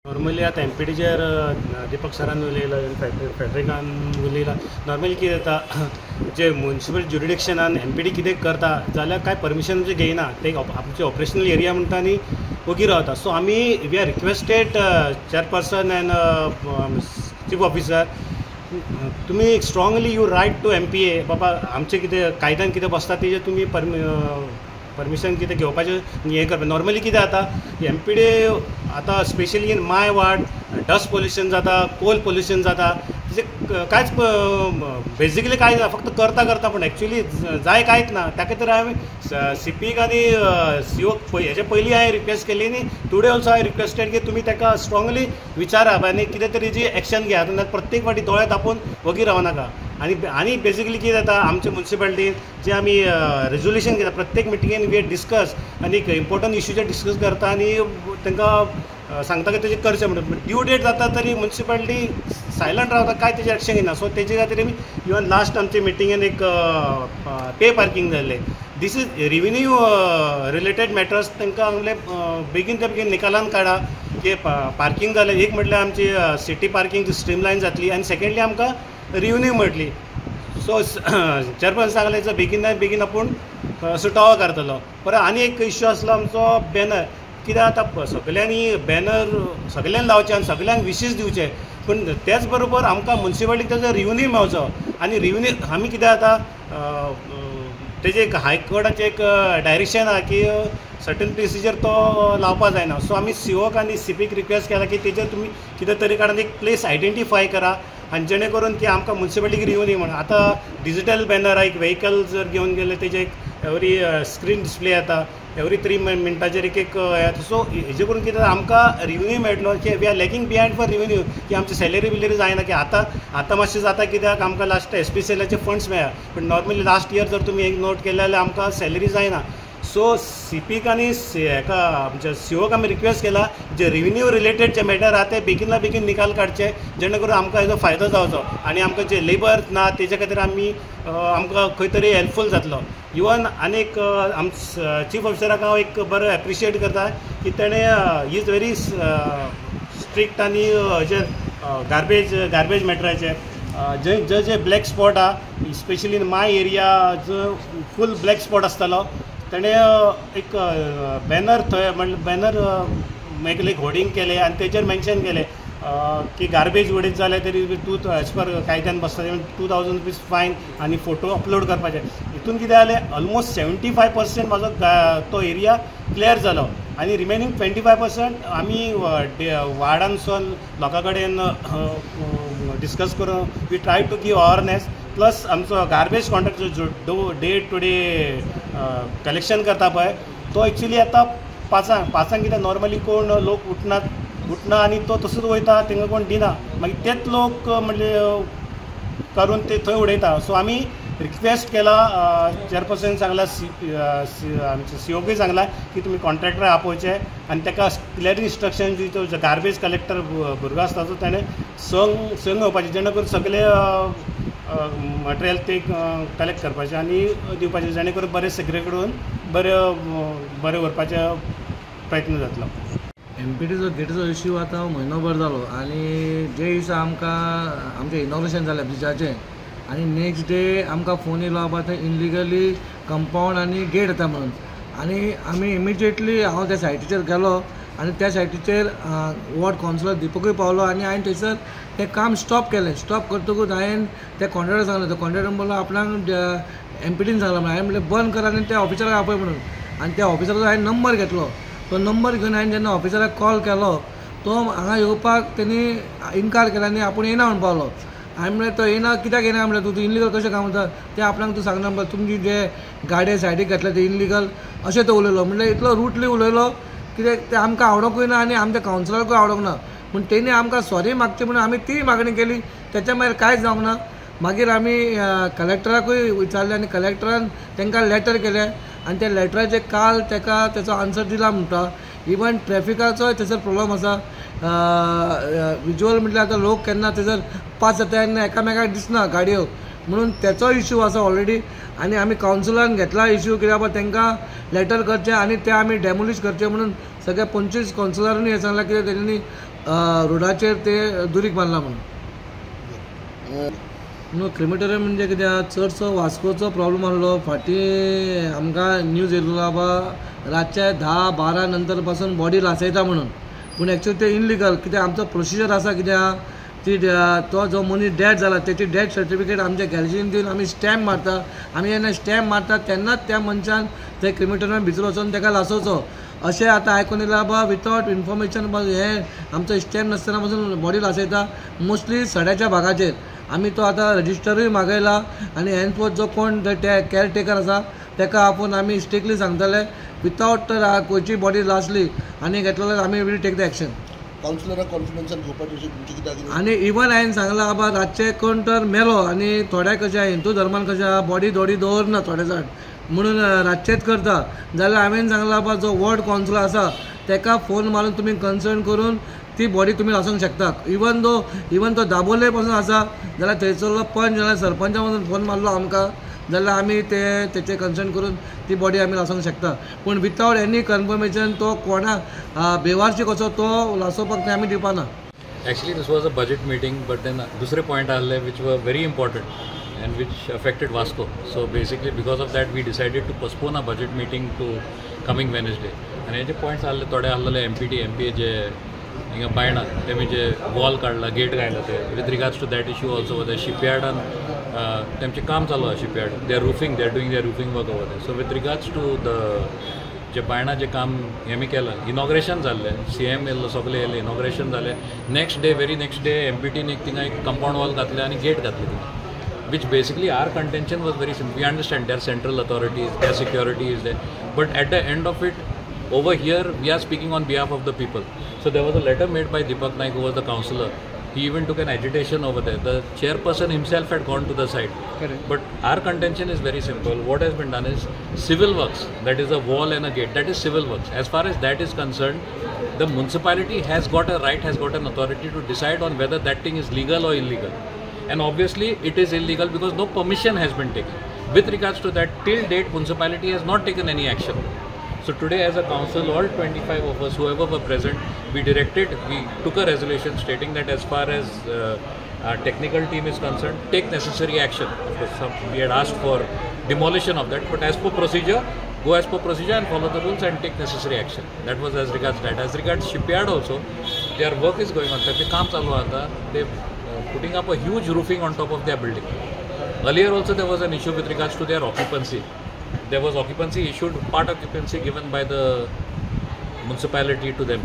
Normally आतां M P डीचेर Deepak सरान उलयला, फॅड्रिकान उलयला. Normally कितें जाता, जे मुन्सिपल ज्युरिडिक्शनान एम पी डी कितें करता जाल्यार कांय परमिशन आमचें घेयना, ते आमचे ऑपरेशनल एरिया म्हणटा आनी ओगी रावता. सो आमी we are requested chairperson and chief officer, तुमी strongly you write to M P A, बाबा आमचें कितें कायद्यान कितें बसता तेजें तुमी परमिशन कितें घेवपाचें हें करपा. नॉर्मली कितें जाता, एम पी डी आतां specially in my ward dust pollution जाता, कोल पोल्युशन जाता, तेजें कांयच बेजिकली कांय ना, फक्त करता करता पूण एक्चुली जाय कांयच ना. त्या खातीर हांवें सी पीक आनी सी ओक हेजे पयलीं हांवें रिक्वेस्ट केली आनी टुडे ऑल्सो हांवें रिक्वेस्टेड की तुमी ताका स्ट्रांगली विचारा आनी कितें तरी जी एक्शन घेयात, नाल्यार प्रत्येक फावटी दोळे धांपून वगी रावनाका. आनी आनी बेजिकली कितें जाता, आमचे मुन्सिपालिटीन जे आमी रेजोल्युशन घेता प्रत्येक मिटिंगेन we discuss आनी एक इम्पोर्टंट इश्यूचेर डिस्कस करता आनी तांकां सांगता की तेजें करचें म्हणून. ड्यू डेट जाता तरी मुन्सिपालिटी सायलंट रावता, कांय तेजेर एक्शन घेना. सो तेजे खातीर आमी इवन लास्ट आमचे मिटिंगेन एक पे पार्कींग जाल्लें, this is revenue related matters, तांकां म्हणलें बेगीन ते बेगीन निकालान काडा की पार्कींग जालें. एक म्हटल्यार आमची सिटी पार्कींग स्ट्रीमलायन जातली आनी सेकेंडली आमकां रिव्हेन्यू मेळटली. सो चेअरपर्सन सांगलें बेगीन बेगीन आपूण सुटावो करतलो. परत आनी एक इश्यू आसलो आमचो बॅनर. कित्याक आतां सगल्यांनी बॅनर सगल्यांनी लावचे आनी सगल्यांक विशीस दिवचे, पूण तेच बरोबर आमकां मुन्सिपालिटीक तेजो रिव्हेन्यू मेळचो. आनी रिव्हेन्यू आमी कितें जाता, तेजें एक हायकोर्टाचें एक डायरेक्शन आहा की सर्टन प्लेसीचेर तो लावपा जायना. सो आमी सी ओक आनी सी पीक रिक्वेस्ट केला की तेजेर तुमी कितें तरी काडून एक प्लेस आयडेंटिफाय करा आनी जेणे करून की आमकां मुन्सिपालिटीक रिव्हेन्यू म्हणून. आतां डिजिटल बॅनर एक व्हेकल जर घेवन गेले तेजे एक एवरी स्क्रीन डिस्प्ले येता, एवरी 3 मिनटाचेर एक एक येता. सो हेजे करून कितें आमकां रिव्हेन्यू मेळटलो की we are lacking behind for revenue, की आमची सॅलरी बिलरी जायना की आतां आतां मातशें जाता कित्याक आमकां लास्ट एस पी सी एलाचे फंड्स मेळ्ळा, पूण नॉर्मली लास्ट इयर जर तुमी एक नोट केलें जाल्यार आमकां सॅलरी जायना. सो सी पीक आनी हेका आमच्या सी ओक आमी रिक्वेस्ट केला जे रिव्हेन्यू रिलेटेड जे मॅटर आहा ते बेगीनल्या बेगीन निकाल काडचे, जेणे करून आमकां हेजो फायदो जावचो आनी आमकां जे लेबर ना तेजे खातीर आमी आमकां खंय तरी हेल्पफूल जातलो. इवन आनी एक आम चीफ ऑफिसराक हांव एक बरो एप्रिशिएट करता की तेणें is very strict आनी हेजेर गार्बेज मॅटराचेर जे जे जे ब्लॅक स्पॉट आहा, स्पेशली इन my area जो फूल ब्लॅक स्पॉट आसतालो तेणें एक बॅनर थंय म्हणल्यार बॅनर एक होर्डिंग केलें आनी तेजेर मेन्शन केलें की गार्बेज उडयत जाल्यार तरी तूं एज पर कायद्यान बसता 2000 रुपीज फायन आनी फोटो अपलोड करपाचे. हितून कितें जालें, ऑलमोस्ट 75% म्हाजो तो एरिया क्लियर जालो आनी रिमेनींग 25% आमी वार्डानसून लोकां कडेन डिस्कस करून we try to give awareness. Plus आमचो गार्बेज कॉन्ट्रॅक्टर जो डे टू डे कलेक्शन करता पळय तो एक्चुली आतां पांचांक कितें नॉर्मली कोण लोक उठना आनी तो तसोच वयता, तांकां कोण दिना, मागीर तेच लोक म्हणजे करून ते थंय उडयता. सो आमी रिक्वेस्ट केला, चेअरपर्सन सांगला, आमच्या सी ओकूय सांगला की तुमी कॉन्ट्रॅक्टर आपोवचे आनी ताका क्लियर इन्स्ट्रक्शन दिवचे, जो गार्बेज कलेक्टर भुरगो आसता तो ताणें संग येवपाचें, जेणे करून सगळे मटेरियल ते कलेक्ट करपाचें आनी दिवपाचें, जेणे करून बरें सेग्रेगेट करून बरें बरें उरपाचो प्रयत्न जातलो. एम पी टीचो गेटीचो इश्यू आतां म्हयनोभर जालो आनी जे दिसा आमकां आमचें इनॉग्रेशन जालें ब्रिजाचें आनी नेक्स्ट डे आमकां फोन येयलो बाबा थंय इनलिगली कंपावंड आनी गेट येता म्हणून, आनी आमी इमिजिएटली हांव त्या सायटीचेर गेलो आनी त्या सायटीचेर वॉर्ड कावन्सिलर दिपकूय पावलो आनी हांवें थंयसर तें काम स्टॉप केलें. स्टॉप करतकूच हांवें त्या कॉन्ट्रॅक्टर सांगलें, तो कॉन्ट्रॅक्टर म्हणलो आपणाक एम पी टीन सांगलां म्हणून. हांवें म्हणलें बंद कर आनी त्या ऑफिसराक आपय म्हणून, आनी त्या ऑफिसराचो हांवें नंबर घेतलो. तो नंबर घेवन हांवें जेन्ना ऑफिसराक कॉल केलो तो हांगा येवपाक तेणी इनकार केला आनी आपूण येना म्हूण पावलो. हांवें म्हणलें तो येना कित्याक येना म्हणलें, तूं इनलिगल कशें काम करता तें आपणाक तूं सांगना म्हणल्यार तुमची जे गाडये सायडीक घातल्या ते इनलिगल अशें तो उलयलो. म्हणल्यार इतलो रुटली उलयलो कित्याक तें आमकां आवडोकूय ना आनी आमच्या कावन्सिलराकूय आवडोंक ना. पूण तेणी आमकां सॉरी मागचें म्हणून आमी ती मागणी केली, तेच्या मागीर कांयच जावंक ना. मागीर आमी कलेक्टराकूय विचारलें आनी कलेक्टरान तांकां लेटर केलें आनी त्या लेटराचेर काल ताका तेचो आन्सर दिला म्हणटा. इवन ट्रॅफिकाचोय थंयसर प्रोब्लम आसा, विज्युअल म्हटल्यार आतां लोक केन्ना थंयसर पास जाता तेन्ना एकामेकाक दिसना गाडयो, म्हणून तेचो इश्यू आसा ऑलरेडी. आनी आमी कावन्सिलान घेतला इश्यू कित्याक बाबा तांकां लेटर करचें आनी तें आमी डेमोलिश करचें म्हणून सगळे 25 कावन्सिलरांनी हें सांगलां कित्याक तेंच्यांनी रोडाचेर ते दुरीग बांदला म्हणून. न्हू क्रिमेटोरियम म्हणजे कितें, चडसो वास्कोचो प्रॉब्लम आहलो. फाटीं आमकां न्यूज येयल्लो बाबा रातचे 10-12 नंतर पासून बॉडी लासयता म्हणून, पूण एक्चुअली ते इनलिगल. कित्याक आमचो प्रोसिजर आसा, कित्याक ती तो जो मनीस डेथ जाला तेची डेथ सर्टिफिकेट आमच्या गॅरेजीन दिवन आमी स्टॅम्प मारता. आमी जेन्ना स्टॅम्प मारता तेन्नाच त्या मनशान ते क्रिमेटोरियम भितर वचून ताका लासोवचो. अशें आतां आयकून येयलां बाबा विथआवट इन्फॉर्मेशन हें आमचो स्टॅम्प नासतना पासून बॉडी लासयता, मोस्टली सड्याच्या भागाचेर. आमी तो आतां रजिस्टरूय मागयला आनी एनफोर्स जो कोण केअरटेकर आसा ताका आपोवन आमी स्ट्रिक्टली सांगतले विथआवट खंयची बॉडी लासली आनी घेतलो जाल्यार आमी will take the action. कावन्सिलराक कॉन्फिडन्सान घेवपाचे अशें तुमचें कित्याक? आनी इवन हांवें सांगलां बाबा रातचें कोण तर मेलो आनी थोड्या कशें हिंदू धर्मान कशें आहा बॉडी दोडी दवरना थोडे जाण म्हणून रातचेंच करता, जाल्यार हांवें सांगलां बाबा जो वॉर्ड कावन्सिलर आसा ताका फोन मारून तुमी कन्सर्न करून ती बॉडी तुमी लासूंक शकता. इवन तो दाबोले पासून आसा जाल्यार थंयसरलो पंच जाल्यार सरपंचा पासून फोन मारलो आमकां जाल्यार आमी ते तेचे कन्सर्न करून ती बॉडी आमी लासूंक शकता. पूण विथआवट एनी कन्फर्मेशन तो कोणा बेवारशी कसो तो लासोवपाक ते आमी दिवपाना. Actually this was a budget meeting, but then दुसरे पॉयंट आहले which were very important and which affected Vasco. So basically because of that we decided to postpone a budget meeting to coming Wednesday. आनी हेजे points आहले थोडे आहलेले empty MPa जे हिंगा बायणा तेमी जे wall काडला get घायला ते with regards to that issue also there. शिपयार्डान तेमचें काम चालू आहा, shipyard they are roofing, they are doing their roofing work over there. So with regards to the जे बायणा जे काम हेमी केलां, इनॉग्रेशन जाल्लें, सी एम येयल्लो, सगळे येयले, इनॉग्रेशन जालें. Next day, very next day एमपीटीन एक थिंगा एक कंपावंड वॉल घातलें आनी गेट घातलें थिंगा, which basically our contention was very simple. We understand there are central authorities, their security is there, but at the end of it, over here we are speaking on behalf of the people. So there was a letter made by Deepak Naik, who was the councillor. He even took an agitation over there. The chairperson himself had gone to the site. Correct. But our contention is very simple. What has been done is civil works, that is a wall and a gate, that is civil works. As far as that is concerned, the municipality has got a right, has got an authority to decide on whether that thing is legal or illegal. And obviously it is illegal because no permission has been taken. With regards to that, till date municipality has not taken any action. So today as a council, all 25 of us, whoever were present, we directed, we took a resolution stating that as far as our technical team is concerned, take necessary action. Of course, we had asked for demolition of that, but as per procedure, go as per procedure and follow the rules and take necessary action. That was as regards that. As regards shipyard also, their work is going on. They putting up a huge roofing on top of their building. Earlier also there was an issue with regards to their occupancy. There was occupancy issued, part occupancy given by the municipality to them.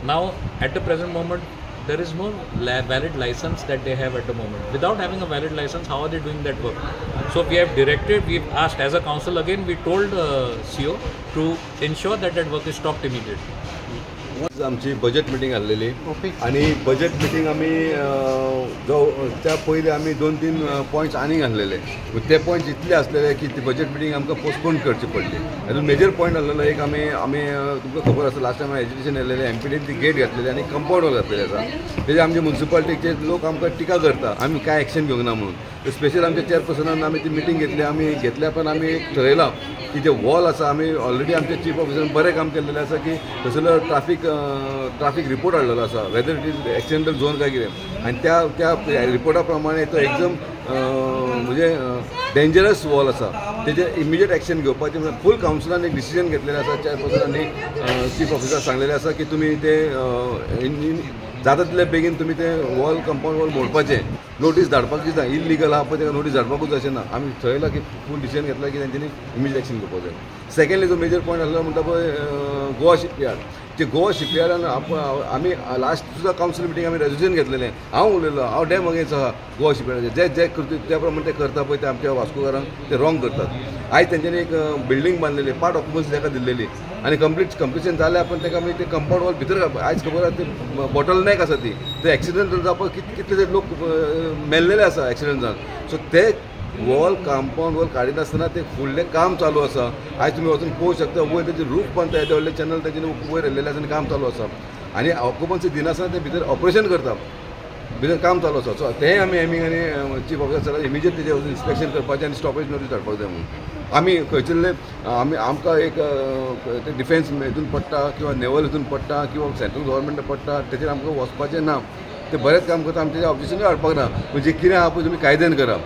Now at the present moment there is no valid license that they have at the moment. Without having a valid license, how are they doing that work? So we have directed, we have asked as a council again, we told CO to ensure that that work is stopped immediately. आमची budget meeting आसलेली आनी budget meeting आमी जो त्या पयलीं आमी 2-3 points आनीक आसलेले, ते पॉयंट्स इतले आसलेले की ती बजेट मिटींग आमकां पोस्टपोन करची पडली. हातूंत मेजर पॉयंट आसलेलो एक आमी आमी तुमकां खबर आसा लास्ट टायम एज्युकेशन येयलेलें, एमपीडीन ती गेट घातलेली आनी कंपावंड वॉल घातलेली आसा. तेजे आमचे म्युनिसिपालिटीचे लोक आमकां टिका करता आमी कांय एक्शन घेवंक ना म्हणून. स्पेशल आमच्या चेअरपर्सनान आमी ती मिटींग घेतली, आमी घेतल्या पण आमी एक ठरयलां की जे वॉल आसा आमी ऑलरेडी आमच्या चीफ ऑफिसरान बरें काम केल्लेलें आसा की थंयसरलो ट्राफीक रिपोर्ट हाडलेलो आसा, whether it is accidental zone काय कितें, आनी त्या त्या रिपोर्टा प्रमाणे तो एकदम म्हणजे डेंजरस वॉल आसा, तेजेर इमिजिएट एक्शन घेवपाचें म्हणजे फूल कावन्सिलान एक डिसिजन घेतलेलें आसा. चेअरपर्सन आनी चीफ ऑफिसर सांगलेलें आसा की तुमी ते जाता तितले बेगीन तुमी ते वॉल कंपावंड वॉल मोडपाचें, नोटीस धाडपाची ना, इल्लिगल आहा पळय ताका नोटीस धाडपाकूच अशें ना. आमी ठरयलां की फूल डिसिजन घेतला की तेंच्यांनी इमिजिएट एक्शन घेवपाक जाय. सेकंडली जो मेजर पॉयंट आसलो म्हणटा पळय गोवा शिपयार्ड, जे गोवा शिपयार्डान आमी लास्ट सुद्दां कावन्सील मिटींग आमी रेजोल्युशन घेतलेलें. हांव उलयलो, हांव डॅम अगेन्स्ट आहा गोवा शिपयार्डाचेर, जे जे कृती त्या प्रमाणे ते करता पळय ते आमच्या वास्कोकारांक ते रॉंग करतात. आयज तेंच्यांनी एक बिल्डींग बांदलेली, पार्ट ऑक्युपन्सी ताका दिल्लेली आनी कंप्लिशन जालें पण ताका मागीर ते कंपावंड वॉल भितर आयज खबर आसा ते बॉटल नॅक आसा ती, ते एक्सिडंट जावपाक कितले तरी लोक मेल्लेले आसा एक्सिडंट जावन. सो ते वॉल कंपावंड वॉल काडिनासतना ते फुडलें काम चालू आसा. आयज तुमी वचून पळोवंक शकता वयर तेजे रूफ बांदता, येदे व्हडले चॅनल तेजें वयर येयल्लेलें आसा आनी काम चालू आसा आनी ऑक्युपन्सी दिनासतना ते भितर ऑपरेशन करता. भितर काम चालू आसा. सो तेंय आमी एमींग आनी चीफ ऑफिसर इमिजिएट तेजेर वचून इन्स्पेक्शन करपाचें आनी स्टॉपेज नोटीस धाडपाक जाय म्हणून. आमी खंयसरले आमी आमकां एक डिफेन्स हितून पडटा किंवा नेवल हितून पडटा किंवा सेंट्रल गव्हर्मेंट पडटा तेचेर आमकां वचपाचें ना. ते बरेंच काम करता, आमचें ऑब्जेक्शनूय हाडपाक ना. म्हणजे कितें आहा पळय तुमी कायद्यान करा.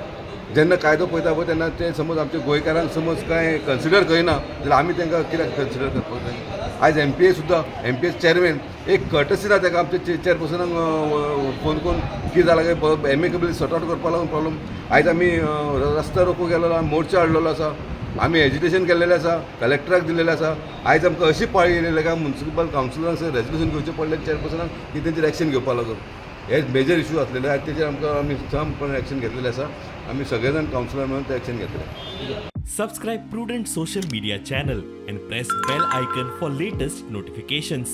जेन्ना कायदो पळयता पळय तेन्ना ते समज आमच्या गोंयकारांक समज कांय कन्सिडर करिना जाल्यार आमी तांकां कित्याक कन्सिडर करपाक जाय. आयज एम पी ए सुद्दां एम पी ए चेअरमॅन एक कर्टसी ना ताका आमच्या चेअरपर्सनाक फोन करून कितें जालां काय एमिकेबली सॉर्ट आवट करपाक लागून प्रॉब्लम. आयज आमी रस्ता रोको गेलेलो, मोर्चा हाडलेलो आसा, आमी एजिटेशन केल्लेलें आसा, कलेक्टराक दिल्लेलें आसा. आयज आमकां अशी पाळी येयलेली काय म्युनिसिपल कावन्सिलरांक रेजोल्युशन घेवचें पडलें चेअरपर्सनाक की तेंचेर एक्शन घेवपाक लागून. हे मेजर इशू आसलेले आनी तेचेर आमकां आमी सहमपणान एक्शन घेतलेलें आसा. आमी सगळे जाण कावन्सिलर म्हणून ते एक्शन घेतले. Subscribe Prudent Social Media channel and press bell icon for latest notifications.